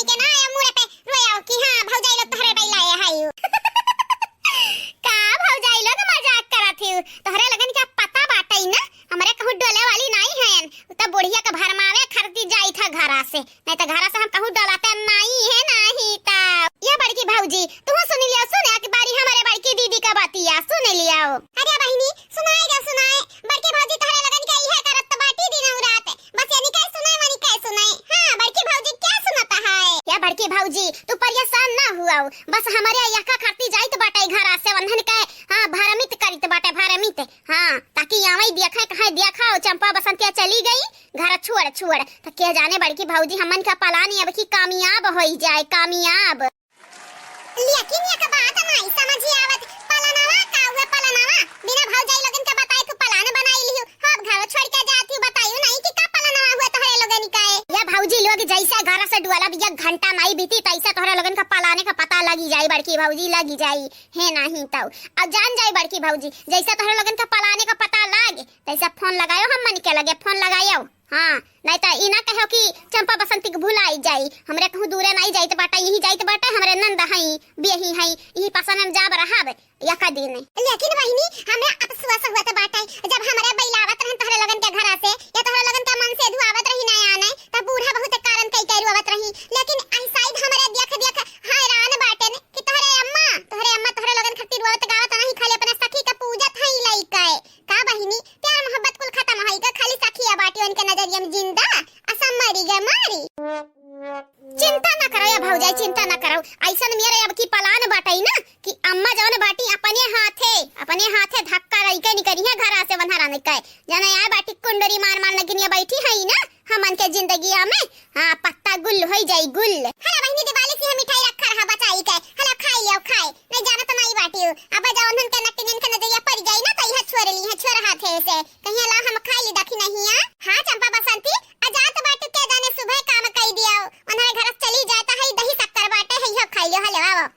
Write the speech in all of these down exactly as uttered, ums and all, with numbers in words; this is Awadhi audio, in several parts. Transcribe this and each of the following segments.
के ना आया मुड़े पे रोया कि हाँ, भौजाई लोग तोहरे बैला आए है यू। का भौजाई लोग मजाक करत हिउ? तोहरे लोगन के पता बाटइ ना, हमरे कहूँ डोले वाली नाहीं हयन। उ त बुढ़िया के भरमावे खरती जाइत ह घरा से, नाहीं त घरा से हम कहूँ डोलाते नाहीं है, नाहीं त। ये बड़की भौजी, तुहू सुनि लियो, सुने के बारी हमरे बड़की दीदी का बतिया सुनि लियो। अरे बहिनी, सुनाए गा सुनाए, बड़की भौजी तोहरे लोगन के इहे करत बाटी दिनउ रात। बस यानी कहे सुनाए, वानी कहे सुनाए। हाँ, बड़की भौजी क्या सुनाता है? या बड़की भौजी, तू परेशान ना हुआ, बस हमरे यका खरती जाइत बाटे घरा से वंधन के, हाँ, भरमित करित बाटे, भरमित। हाँ, ताकि आवई देखे, कहे देखा, चंपा बसंतिया चली गई घर छोड़, छोड़। त के जाने बड़की भौजी हमन का पलानी अब की कामयाब होई जाए, कामयाब। लेकिन एक बात नाहीं समझी आवत, पलनवा का हुआ पलनवा? बिना भौजाई लोगन के बताए तू पलान बनाई लिहू, अब घर छोड़ के जात हूँ, बतायू नाहीं कि का पलनवा हुआ तोहरे लोगन का है? या भौजी लोग जैसे घर से डुअलब एक घंटा नाहीं बीती तैसे तोहरे लोगन का पलाने का पता लगी जाई बड़की भौजी, लगी जाई, है नाहीं तउ। अब जान जाई बड़की भौजी, जैसे तोहरे लोगन का पलाने का पता लागे तैसे फोन लगायो, हमन के लगे फोन लगायो। हाँ, नाहीं त ई ना कहो कि चंपा बसंती के भुलाई जाई। हमरे कहूँ दूरे नाहीं जाइत बाटे, यहीं जाइत बाटे, हमरे नंद हई, बियही हई, यहीं पासन में जाब रहब, यका दिन। लेकिन बहिनी, हमें अफसोस हुअत बाटे, जब हमरे बैलावत रहन तोहरे लोगन के घरा से, या तोहरे लोगन के मन से धुआवत रही ना आने, तब बूढ़ा बहुत कारण कई कई रोवत रही। लेकिन ऐसा ही हमरे देख देख हैरान बाटेन कि तोहरे अम्मा, तोहरे अम्मा तोहरे लोगन खातिर रोवत गावत नहीं, खाली अपने सखी के पूजत हई लइके। का बहिनी, प्यार मोहब्बत कुल खतम होई गा, खाली सखिया बाटी उनके नजरिया में जिंदा, आ सब मरी गा मरी। चिंता न करो या भौजाई, चिंता न करो। ऐसन मेरे अब की पलान बाटई ना कि अम्मा जौन बाटी अपने हाथे, अपने हाथे धक्का लइके निकरी है घरा से वन्हरा निकल। जाने आए बाटी कुंडरी मार मार नगिनिया बैठी है ना, हमन के जिंदगिया में, हाँ, पत्ता गुल होई जाई गुल। हला बहिनी दिवाली से हम मिठाई रखा रहा बचाई के, हला खाई लियो खाए, नहीं जानत नाई बाटियो। अब जब उन्हन के नटिनियन के नजरिया पड़ जाई ना, तो यह छोड़ ली है, छोड़ हाथे से, कहीं ला हम खाई ली दखी नहीं है। हाँ चंपा बसंती, आ जात बाटू के जाने सुबह काम कई दियो, उन्हें घर चली जाता है, दही शक्कर बाटे है, यह खाई लियो, हले आओ।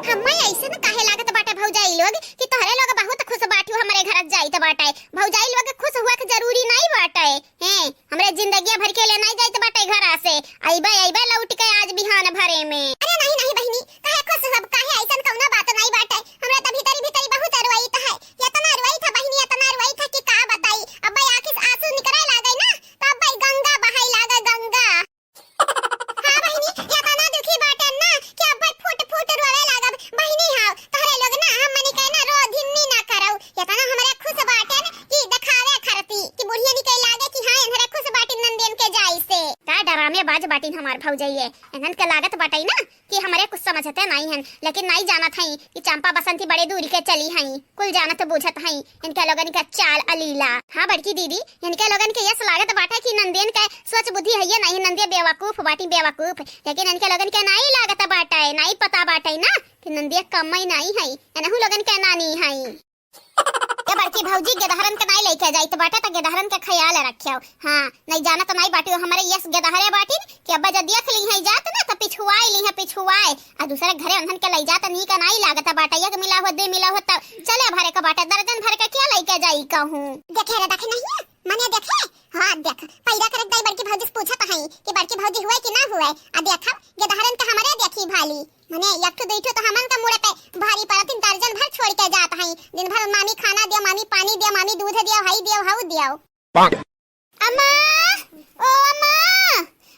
हम्मा, ऐसन काहे लागत बाटे भौजाई लोग कि तोहरे लोग बहुत खुश बाटू हमरे घर जाइत बाटे? भौजाई लोग खुश हुआ के जरूरी नाई बाटे। हैं, हमरे जिंदगिया भर के ले नाई जाइत बाटे घरा से। अइबे, अइबे लौट के आज बिहान भरे में। अरे नहीं, नहीं बहिनी, काहे खुश हुआ, काहे, ऐसन कौनो बात नाई बाटे। हमरा त भीतरी, भीतरी बहुत रोइत है, इतना रोइत है बहिनी, इतना रोइत है कि का बताई। अब्बे आँखी से आंसू निकरे लागे ना, तो अब्बे गंगा बहाई लागे, गंगा। हाँ बहिनी, इतना दुखी बाटेन ना कि अब्बे फुट फुट रोवे लागब। बहिनी हाव, तोहरे लोग ना हमनी के ना रो धिन्नी ना करौ। इतना हमरे खुश बाटेन कि देखावे खरती कि बुढ़िया निकल लागे कि हाँ, इनहरे खुश बाटिन नंदियन के जाई से। का डरामे बाज बाटिन हमार भौजइये। इन्हन के लागत बाटई ना कि हमरे कुछ समझते नाई हन, लेकिन नाई जानत हई कि चंपा बसंती बड़े दूरी के चली हई। कुल जानत बूझत हई इनके लोगन के चाल अलीला। हाँ बड़की दीदी, इनके लोगन के यस लागत बाटे कि नंदियन के सोच बुद्धि हइये नाई, नंदिया बेवकूफ बाटी, बेवकूफ। लेकिन इनके लोगन के नाई लागत बाटे, नाई पता बाटे ना कि नंदिया कम्मई नाई हई, एनहू लोगन के नानी हई। ए बड़की भौजी, गेदहरन के नाई लइके जाइत बाटे, त गेदहरन के ख्याल रखियो। हाँ, नाई जानत नाई बाटियो, हमरे यस गेदहरे बाटिन कि अब्बे जब देख ली है जात ना, त पिछुआई ली है, पिछुआई। आ दूसरे घरे उन्हन के लई जात नीक नाई लागत बाटे, एक मिला हो, दे मिला हो, तब चले भरे के बाटे, दर्जन भर के क्या लइके जाई कहूँ। देखे रे, देखे नहीं, मने देखे, हाँ देख, पैरा करत दाई बड़की भौजी से पूछत हई कि बड़की भौजी हुए कि ना हुए, आ देखब, गेदहरन के हमरे देखी भाली। मने एक ठो दुई ठो तो हमन का मुड़े पे भारी परत, तीन दर्जन भर छोड़ के जात हई। दिन भर मामी खाना दियो, मामी पानी दियो, मामी दूध दियो, हई दियो, हऊ दियो। अम्मा, ओ अम्मा,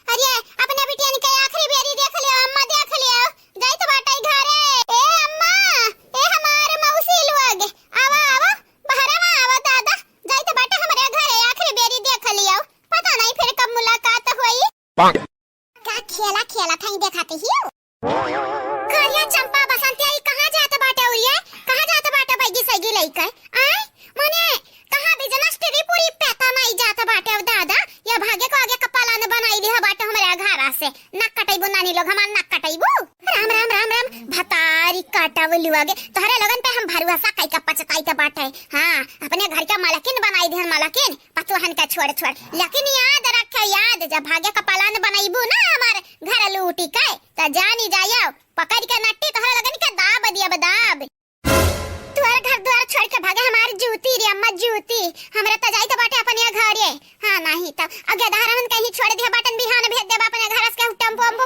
अरे अपने बिटियन के आखिरी बेरी देख लियो अम्मा, देख लियो, जाइत बाटे घरे। ए अम्मा, ए हमार मौसी लोग, आवा, आवा, बहरवा आवा दादा, जाइत बाटे हमरे घरे, आखिरी बेरी देख लियो, पता नहीं फिर कब मुलाकात होई। का खेला खेलत हई देखाते हियो? का ये चंपा बसंती आई कहाँ जात बाटे उरिये? कहाँ जात बाटे बैगी सैगी लइके? आय? मने कहाँ बिजनेस ट्रिप उरिप पे त नाई जात बाटे अब दादा? ये भागे को आगे कपालन बनाई दिया बाटे हमरे घरा से। नाक कटैबू नानी लोग, हमार नाक कटैबू? राम, राम, राम, राम, भतारी कटवलू आगे। तोहरे लोगन पे हम भरोसा कई के पछताई त बाटे। हाँ, अपने घर के मालकिन बनाई दिहन मालकिन। पतोहन का छोड़ छोड़। लेकिन याद रखे, याद, जब भागे का पलान बनैबू ना हमार घर लूटी के, त जानी जायो, पकड़ के नट्टी तोहरे लगन के दाब दियब, दाब। तुहर घर द्वार छोड़ के भागे हमार जूती रे अम्मा, जूती। हमरे त जाई त बाटे अपने घरे। हाँ, नाही त अगे धारन कहीं छोड़ दिया बाटन, बिहान भेज देब अपने घर से, केहू टेम्पो वेम्पो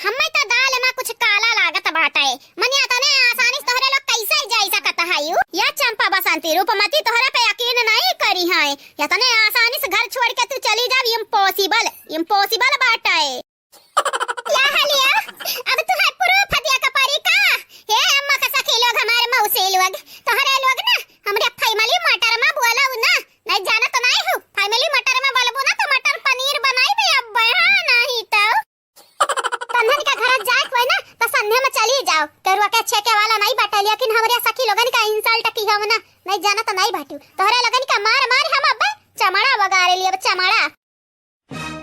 हम्मे तो दाल मा कुछ काला लागत बाटे। मने अतने आसानी से तोहरे लोग कैसे जाई सकत हयू? या चंपा बसंती रूपमती तोहरे पे यकीन नहीं करी है। अतने आसानी से घर छोड़ के तू चली जाव, impossible, impossible बाटे। या हलिया, अब तुहे proof दिया का परी का? हे अम्मा का सखी लोग, हमारे मौसी लोग, तोहरे लोग ना हमरे family matter मा बोलउ ना, नहीं जाना तो नहीं हो। Family matter मा बोलबो ना तो मटर पनीर बनाई बे अब, हाँ नहीं तो। तन्हन का घर जाए कोई ना तो संध्या मा चली जाव, केरुआ के छेके वाला नहीं बाटे, लेकिन हमरे सखी लोगन का insult की हम ना, नहीं जाना तो नहीं बाटू। तोहरे लोगन का मार मार हम अब चमड़ा बगारे लिए, अब चमड़ा।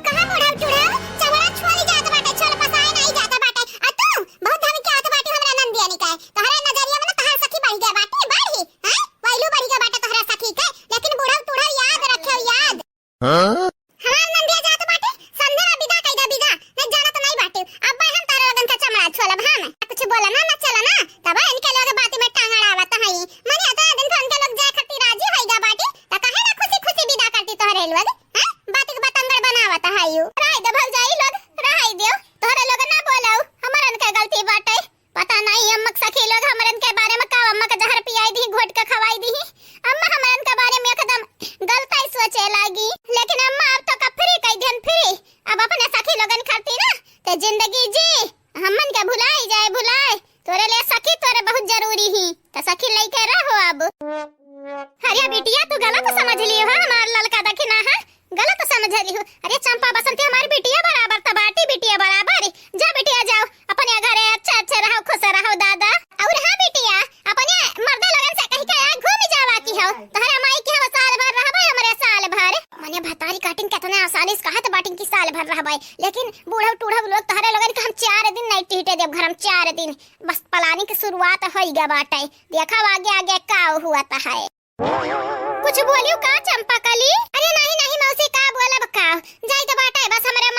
कहाँ बुढ़ऊ टुढ़ऊ? चमड़ा छोली जात बाटे, छोल पसाए नाई जात बाटे। आ तू बहुत धमकी आवत बाटे हमरा नंदिया निकाय। तोहरे नजरिया मा ना तोहार सखी बढ़ गया बाटे, बढ़ी, हैं? वैल्यू बढ़ गया बाटे तोहरा सखी के, लेकिन बुढ़ऊ टुढ़ऊ याद रखेउ, याद। हाँ? हमार नंदिया जात बाटे, संध्या मा विदा कई दा, विदा। नहीं जाना तो नहीं बाटे। अब हम तारा लोगन का चमड़ा छोलब, हाँ ना? कुछ बोला ना, ना चला ना। तब इनके लोग बात में टांग अड़ावत हई। मने अतना दिन से उनके लोग जाए खातिर राजी होई गा बाटे, त काहे ना खुशी खुशी विदा करती तोहरे लोग? हैं? बात के बतंगड़ बनावत हयू। रहे दे भौजाई लोग, रहे दियो। तोहरे लोग ना बोलाऊ, हमरन के गलती बाटे। पता नहीं अम्मक सखी लोग हमरन के बारे मा का अम्मा के जहर पियाई दी, घोट के खवाई दी। अम्मा हमरन के बारे मा एकदम गलत ही सोचे लागी। लेकिन अम्मा अब तो का free कई दिहन, free। अब अपने सखी लोगन खातिर ना ते जिंदगी जी, हमन के भुलाई जाए, भुलाई। तोरे लिए सखी तोरे बहुत जरूरी ही, त सखी लइके रहो अब। अरे बिटिया, तू गलत समझ लियो है हमार ललका दखिना है, गलत समझ लियो। अरे चंपा बसंती हमारी बिटिया बराबर त बाटी, बिटिया बराबर। जा बिटिया जाओ, अपने घरे अच्छे अच्छे रहो, खुश रहो दादा। और हाँ बिटिया, अपने मर्दे लोगन से कही के आ घूम जावा की हो, तोहरा माई के हम साल भर रहबे, हमरे साल भर। मने भतारी काटिन कितने आसानी से कहत बाटिन कि साल भर रहबे, लेकिन बूढ़ऊ टूढ़ऊ लोग तोहरे लोगन के हम चार दिन नहीं टिहटे देब घर, हम चार दिन। बस planning के शुरुआत होई गया बाटे, देखा आगे आगे का हुआ है। कुछ बोलियो का चंपा कली? अरे नहीं नहीं मौसी, का बोलब का, जाई तो बाटे बस हमरे